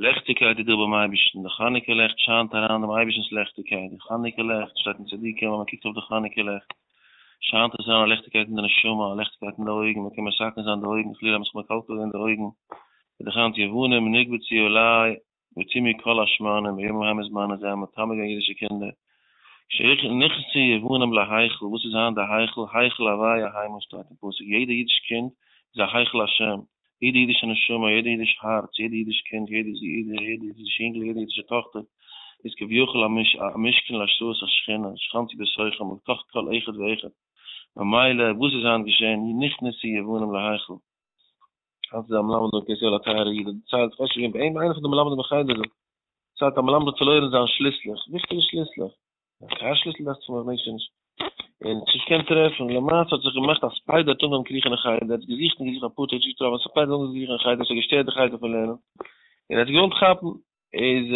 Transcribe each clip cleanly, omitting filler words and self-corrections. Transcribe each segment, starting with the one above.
לעכטיגקייט איז דא ביים אייבערשטן, די חנוכה לעכט שיינט אריין דעם אייבערשטנ'ס לעכטיגקייט, די חנוכה לעכט שטייט אין צדיקים אז מען קוקט אויף די חנוכה לעכט שיינט עס אריין א לעכטיגקייט אין די נשמה, א לעכטיגקייט אין די אויגן, מען קען מתקן זיין די אויגן, חלילה מ'האט זיך מקלקל געווען די אויגן, מיט די חנ ת יוונים נקבצו עלי וטמאו כל השמנים בימים ההם בזמן הזה האבן מטמא געווען אידישע קינדער, כשנכנסו יוונים להיכל, וואס איז היינט די היכל? היכל הוויה המה שטייט אין פסוק, יעדע אידיש קינד איז א היכל השם, יעדע אידישע נשמה, יעדע אידיש הארץ, יעדע אידיש קינד, יעדע אידיש יונגל, יעדע אידישע טאכטער, איז כביכול א משכן להשראת השכינה, שכנתי בתוכם, בתוך כל אחד ואחד, ממילא וואס איז היינט געשען? נכנסו יוונים להיכל. היינט איז א מלמד אן קעסעל א טייערע איד האט דערציילט, כ'ווייס נישט וועם, ביי אים איינער פון די מלמדים אין חדר דא, דערציילט א מלמד האט פארלוירן זיין שליסלעך, וויכטיגע שליסלעך, א קאר שליסל דאכט זיך מיר, כ'דענק שוין נישט, און האט נישט געקענט טרעפן, למעשה האט זיך געמאכט א spider האט אנגעהויבן קריכן אין חדר, ער האט געזוכט און געזוכט אפאר טעג נישט געטראפן, א spider האט אנגעהויבן קריכן אין חדר, עס האט געשטערט די חדר פון לערנען, און ער האט געוואלט כאפן, איז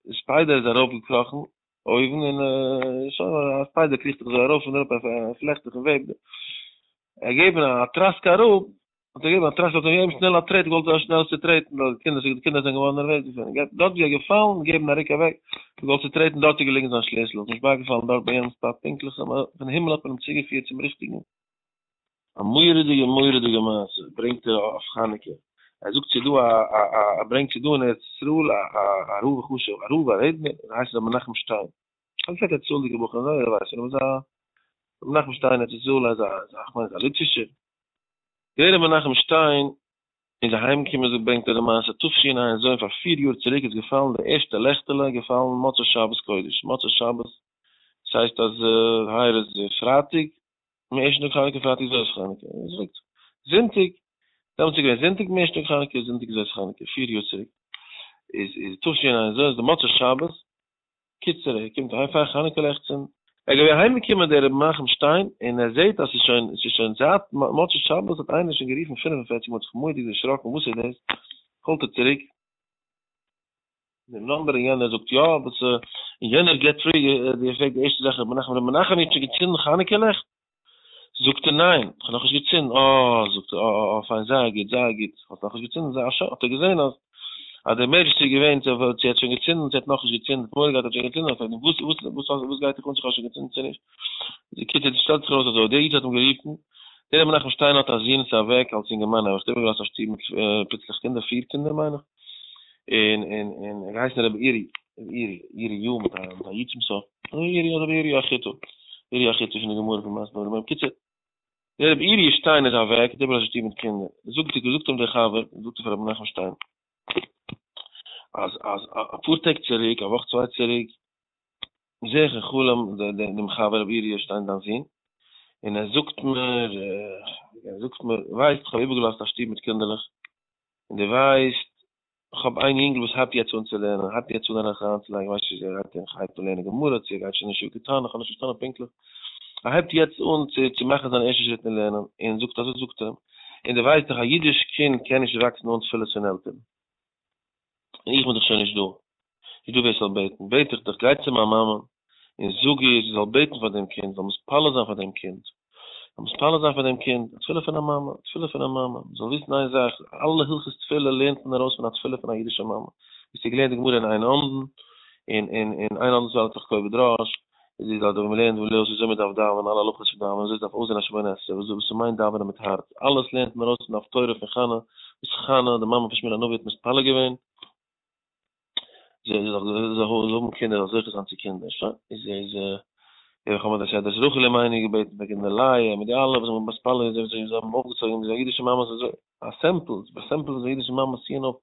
די spider איז ארויפגעקראכן אויבן און שוין, א spider קריכט זיך אזוי ארויף און אראפ, ער פלעכט זיך און וועבט, ער געבן א טראסק אראפ, האט ער געגעבן א טראסק, האט ער געגעבן שנעל א טרעט, געוואלט זיין שנעל צוטרעטן, ווייל די קינדער, די קינדער זענען געווארן נערוועז דערפון, געבט דארט ווי ער געפאלן, געבן א ריק אוועק, געוואלט צוטרעטן, דארט איז געליגן זיין שליסל, איז נישט בייגעפאלן דארט ביי יענעם spot פונקטליך, פון הימל האט מען אים צוגעפירט צום ריכטיגן. א מורא'דיגע מורא'דיגע מעשה ברענגט ער אויף חנוכה, ער זאגט ס'איז דא א א א ער ברענגט ס'איז דא אין ארץ ישראל א א א רב חשוב, א רב א רעדנער, ער הייסט ר' מנחם שטיין, א פעטער צאלדיגע בחור אזוי ער ווייסט פון אים, ר' מנחם שטיין ארץ ישראל איז א איז א כ'מיין איז א ליטווישער, דער ר' מנחם שטיין איז אהיים געקומען זאגט ברענגט ער די מעשה תשע"ז פאר 4 יאר צוריק איז געפאלן די ערשטע לעכטעלע געפאלן מוצאי שבת קודש מוצאי שבת ס'הייסט אז היי יאר איז פרייטאג דעם ערשטן טאג חנוכה פרייטאג זאת חנוכה זאגט זונטאג דעמאלטס איז געווען זונטאג דעם ערשטן טאג חנוכה זונטאג זאת חנוכה 4 יאר צוריק איז איז תשע"ז איז די מוצאי שבת קיצור ער קומט אהיים פאר חנוכה לעכט צינדן. ער איז געווען אהיימגעקומען דער רבי מנחם שטיין און ער זעהט אז ס'איז שוין ס'איז שוין זייט מוצאי שבת האט איינער שוין גערופן 45 מאל האט זיך מורא'דיג דערשראקן וואס איז דאס call ט ער צוריק דעם number און יענער זאגט יא וואס און יענער געבט צוריק די פרעגט די ערשטע זאך רבי מנחם רבי מנחם איר האט שוין געצינדן חנוכה לעכט? זאגט ער ניין איך האב נאכנישט געצינדן אה זאגט ער אה אה פיין זייער גוט זייער גוט האסט נאכנישט געצינדן זייער שוין האט ער געזען אז אז די emergency איז געווען צו צו ער האט שוין געצינדן צו ער האט נאכנישט געצינדן האט מורא געהאט ער האט שוין געצינדן האט ער געפרעגט וואס וואס וואס וואס גייט דיך אן צו איך האב שוין געצינדן צו נישט בקיצור שטעלט זיך ארויס אזוי דער איד האט אים גערופן דער ר' מנחם שטיין האט א זון איז אוועק אלס אינגערמאן ער האט איבערגעלאזט א שטוב מיט פיצלעך קינדער פיר קינדער מיין איך און און און ער געהייסן רבי אירי רבי אירי אירי יו מיט א מיט א י' צום סוף אוי אירי אדער אירי החיתו אירי החיתו פון די גמרא פון מס' נדרים בקיצור דער רבי אירי שטיין איז אוועק האט איבערגעלאזט א שטוב מיט קינדער זאגט זאגט אים דער חבר זאגט ער פאר רבי מנחם שטיין אז אז אפאר טעג צוריק א וואך צוויי צוריק זעה איך אין חלום דעם חבר רבי אירי שטיין דיין זון און ער זאגט מיר ער זאגט מיר ווייסט איך האב איבערגעלאזט א שטוב מיט קינדערלעך און דו ווייסט, איך האב איין יונגל וואס הייבט יעצט אן צו לערנען, הייבט יעצט אן אריין אריינצולייגן, איך ווייס נישט צו ער הייבט אן הייבט אן לערנען גמרא, צו ער גייט שוין אין שיעור קטן, איך האב נישט פארשטאנען פונקטליך, ער הייבט יעצט אן צו צו מאכן זיינע ערשטע שריט אין לערנען, און זאגט אזוי זאגט ער אים, און דו ווייסט דאך א אידיש קינד קען נישט וואקסן אן תפילות פון עלטערן, און איך בין דאך שוין נישט דא, נישט דא ווער ס'זאל בעטן, בעט איך דיך, גיי צו מיין מאמע און זאג איר זי זאל בעטן פאר דעם קינד, זאל מתפלל זיין פאר דעם קינד, זאל מתפלל זיין פאר דעם קינד, א תפילה פון א מאמע, א תפילה פון א מאמע, מען זאל וויסן איין זאך, אלע הלכות תפילה לערנט מען ארויס פון א תפילה פון א אידישע מאמע, ווי ס'איז געלערנט די גמרא אין איין אנדן, און און און איין אנדן ס'ווענדט זיך כובד ראש, איז איז אדער ווען מ'לערנט ווי אזוי מ'דארף דאווענען, אלע הלכות פון דאווענען, וויאזוי ס'דארף אויסזען א שמונה עשרה, וויאזוי וואס ס'מיינט דאווענען מיט הארץ, אלעס לערנט מען ארויס פון די הפטורה פון חנה, וואס חנה, די מאמע פון שמואל הנביא האט מתפלל געווען. זיי האבן קינדער זאל זוכה זיין צו קינדער, שוין, איז איז איך האב דאס דאס רחל אמנו געבעטן פאר קינדער לאה מיט די אלע וואס האבן מתפלל זיי זיי האבן אויפגעצויגן די אידישע מאמעס אזוי א sample א sample וואס אידישע מאמעס ציען אויף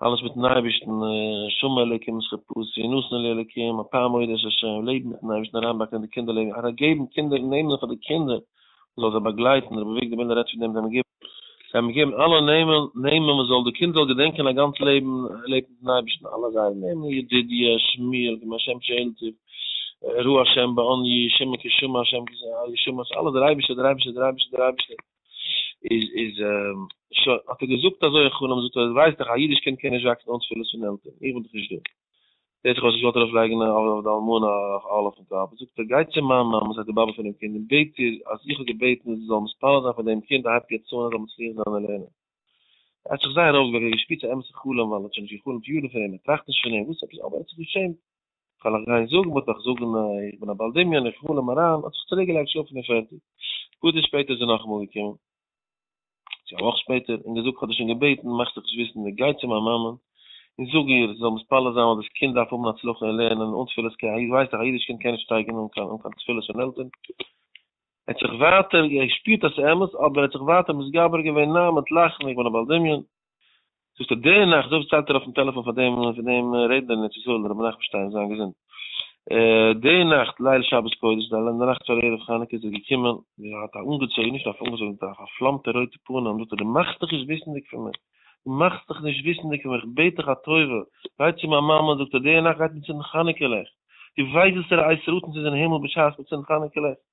אלעס מיטן אייבערשטן שמע אלוקים את חרפתי נתן לי אלוקים הפעם אודה את השם לעבן מיטן אייבערשטן אריינבאקן די קינדער לעבן אריינגעבן קינדער נעמען פאר די קינדער זאל זיי באגלייטן, רבי אביגדור מילער רעדט פון דעם, זיי האבן געגעבן, זיי האבן געגעבן אלע נעמען, נעמען וואס זאל די קינד זאל געדענקען א גאנץ לעבן, לעבט מיטן אייבערשטן, אלע זייערע נעמען, ידידיה, שמואל, כמו השם שאלתיו, ראה השם בעניי, שמעון כשמע השם ישמע, ס'איז אלעס דער אייבערשטער, דער אייבערשטער, דער אייבערשטער, דער אייבערשטער, איז, איז, שוין, האט ער געזאגט אזוי אין חלום, זאגט ער, ווייסט דאך א אידיש קינד קען נישט וואקסן אן תפילות פון עלטערן, איך בין דאך נישט דא. זעט זיך אויס איך וואלט ארויף לייגן אויף די אלמנה אויף אויפן קאפ, זאגט ער גיי צו מיין מאמע זי איז די באבע פונעם קינד און בעט איר אז איך האב געבעטן זי זאל מתפלל זיין פאר דעם קינד ער הייבט יעצט אן ער זאל מצליח זיין אין לערנען. ער האט זיך זייער אויפגעוועקט, ער האט געשפירט ס'איז א אמת'ע חלום ווייל ער האט שוין נישט געחלומט יארן פון אים, ער טראכט נישט פון אים, וואס עפעס, אבער ער האט זיך געשעמט, כ'וועל אייך גיין זאגן, מ'וועט דאך זאגן איך בין א בעל דמיון, איך חלום אריין, האט זיך צוריק געלייגט שלאפן און פערטיג. אפאר טעג שפעטער איז ער נאכאמאל געקומען, צו א וואך שפעטער, און געזאגט כ'האב דיר שוין געבעטן, מאך זיך נישט וויסנדיג, גיי צו מיין מאמען און זאג איר זי זאל מתפלל זיין ווייל דאס קינד דארף האבן הצלחה אין לערנען, אן תפילות קען, א איד ווייסט דאך א אידיש קינד קען נישט שטייגן אן קיין תפילות פון עלטערן. ער האט זיך ווייטער געשפירט אז ס'איז אמת, אבער ער האט זיך ווייטער מתגבר געווען, ניין, מיט לאכן, איך בין א בעל דמיון. זאגט ער, די נאכט, אזוי פארציילט ער אויפן טעלעפאן פאר דעם פון דעם רעדנער אין ארץ ישראל, רבי מנחם שטיין, זיין געזונט. די נאכט, ליל שבת קודש, די נאכט פאר ערב חנוכה איז ער געקומען, ער האט א אנגעצויגן, נישט א אנגעצויגן, א פארפלאמטע רויטע פנים, זאגט ער, דו מאכסט דיך נישט וויסנדיג פון מיר, דו מאכסט דיך נישט וויסנדיג פון מיר, איך בעט דיך א טובה, גיי צו מיין מאמע, זאגט ער, די נאכט גייט מען צינדן חנוכה לעכט. דו ווייסט וואסערע עת רצון ס'איז אין הימל בשעת מ'צינדט חנוכה לעכט?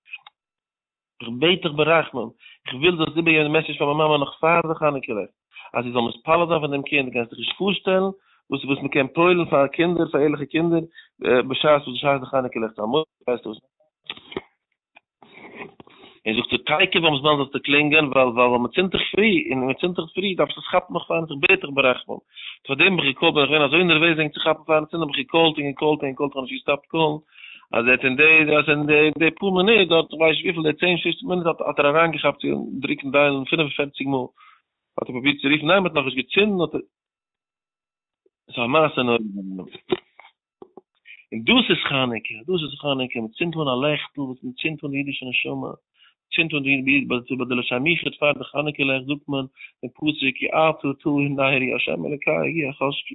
איך בעט דיך ברחמים, איך וויל זאלסט איבערגעבן די message פאר מיין מאמע נאך פאר די חנוכה לעכט, אז זי זאל מתפלל זיין פאר דעם קינד, דו קענסט דיך נישט פארשטעלן וואס וואס מ'קען פועל'ן פאר קינדער, פאר ערליכע קינדער, בשעת בשעת די חנוכה לעכט, אמאל ווייסטו וואס. און זאגט ער תיכף ביים זמן זאלסטו קלינגען ווייל ווייל מען צינדט דיך פרי און מען צינדט דיך פרי דארפסטו עס כאפן נאך פארן איך בעט דיך ברחמים פאר דעם האב איך געקאלט בין איך געווען אזוי נערוועז וועגן צו כאפן פארן צינדן האב איך געקאלט און געקאלט און געקאלט איך האב נישט געסטאפט קאלן אז ער האט אין די אז אין די די פאר מינוט דארט איך ווייס נישט וויפיל די צען פופצן מינוט האט האט ער אריינגעכאפט צו דרוקן דיילן 45 מאל האט ער פרובירט צו רופן ניין מען האט נאכנישט געצינדן האט ער ס'איז א מעשה נורא. און דאס איז חנוכה, דאס איז חנוכה, מען צינדט אן א לעכטל וואס מען צינדט אן די אידישע נשמה, מען צינדט אן די ביי די לשם יחוד פאר די חנוכה לעכט זאגט מען דעם פסוק כי אתה תאיר נרי ה' אלוקי הוא החשכי,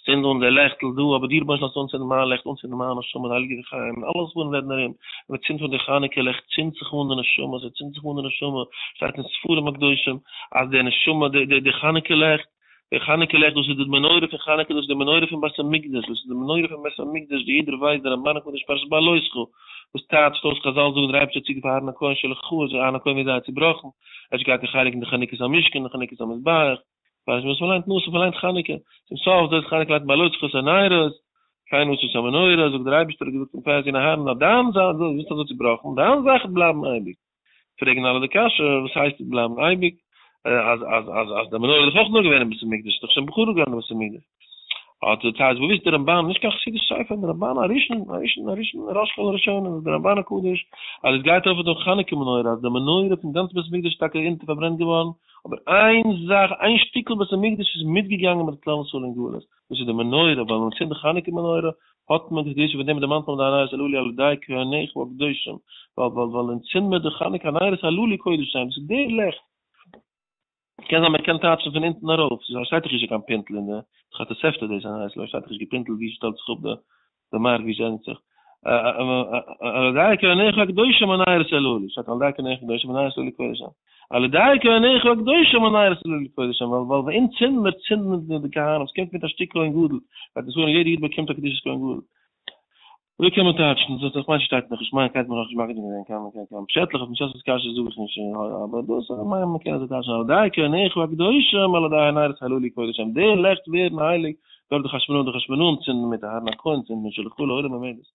צינד אן די לעכטל דא, אבער דיר רבונו של עולם זאלסט אנצינדן מיין לעכט, אנצינדן מיין נשמה, די הייליגע דברי חיים, און אלע ספרים רעדן ארום, ווען מען צינדט אן די חנוכה לעכט צינדט זיך אן די נשמה, ס'צינדט זיך אן די נשמה, שטייט אין ספרים הקדושים אז די נשמה, די חנוכה לעכט, די חנוכה לעכט, דאס איז די מנורה פון חנוכה, דאס איז די מנורה פון בית המקדש, דאס איז די מנורה פון בית המקדש, ווי יעדער ווייסט, דער רמבן הקדוש פרשת בהעלותך, וואס טייטשט אויס חזל זאגן דער אייבערשטער האט צוגעפאר אהרן הכהן שלך, איז אהרן הכהן ווי זייער צובראכן, ער האט נישט געהאט קיין חלק אין די חנוכת המשכן, די חנוכת המזבח, ווייסט וואס מ'ליינט נאר מ'ליינט חנוכה, צום סוף זאת חנוכה ליינט מען בהעלותך את הנרות, כן עשו את המנורה, זאגט דער אייבערשטער האט געזאגט צום פרס אהרן אז דיין זאך, דו ביסט אזוי צובראכן, דיין זאך וועט בלייבן אייביג. פרעגן אלע די קשיא, וואס הייסט עס בלייבן אייביג? אז אז אז אז די מנורה איז דאך אויך נאר געווען אין בית המקדש, איז דאך שוין בחרוב געווארן אין בית המקדש. האט די צייט באוויסט די רמבן, נישט קיין חסידיש ספר, די רמבן הראשון, הראשון, הראשון, ראש כל הראשונים, די רמבן הקדוש, אז עס גייט אויף די חנוכה מנורה, אז די מנורה פון גאנץ בית המקדש איז טאקע אונטער פארברענט געווארן, אבער איין זאך, איין שטיקל בית המקדש איז מיטגעגאנגען מיט כלל ישראל אין גלות, דאס איז די מנורה, ווייל ווען מען צינדט די חנוכה מנורה, האט מען די קדושה פון דעם דערמאנט מען די הנרות הללו על ידי כהניך הקדושים, ווייל ווייל ווייל אונז צינדן מיר די חנוכה הנרות הללו קודש זיין, דאס איז די לעכט. קען זיין מען קען טייטשן פון אונטן ארויף, ס'שטייט דאך נישט קיין פינטל אין די ס'איז א תוספתא דאס הנרות הללו, שטייט דאך נישט געפינטלט ווי שטעלט זיך אפ די די מארק ווי ס'ענדיגט זיך. על ידי כהניך הקדושים הנרות הללו, שטייט על ידי כהניך הקדושים הנרות הללו קודש זיין. על ידי כהניך הקדושים הנרות הללו קודש זיין, ווייל ווייל אונז צינדן מיר צינדן מיר די כהנים, ס'קומט מיט א שטיק כהן גדול, ווייל דאס ווארום יעדער איד באקומט א קדושת כהן גדול. אזוי קען מען טייטשן, דאס איך מיין ס'שטייט נאך נישט, מיין קיינט מען נאכנישט מקדים געווען קיין קיין קיין פשעטלעך אויפן שס קשיא זאג איך נישט, אבער דאס איך מיין מ'קען אזוי טייטשן על ידי כהניך הקדושים על ידי הנרות הללו קודש זיין, די לעכט ווערן הייליג דורך די חשמונאים, די חשמונאים צינדן מיט אהרן הכהן צינדט מיט שלך לעולם עומדת.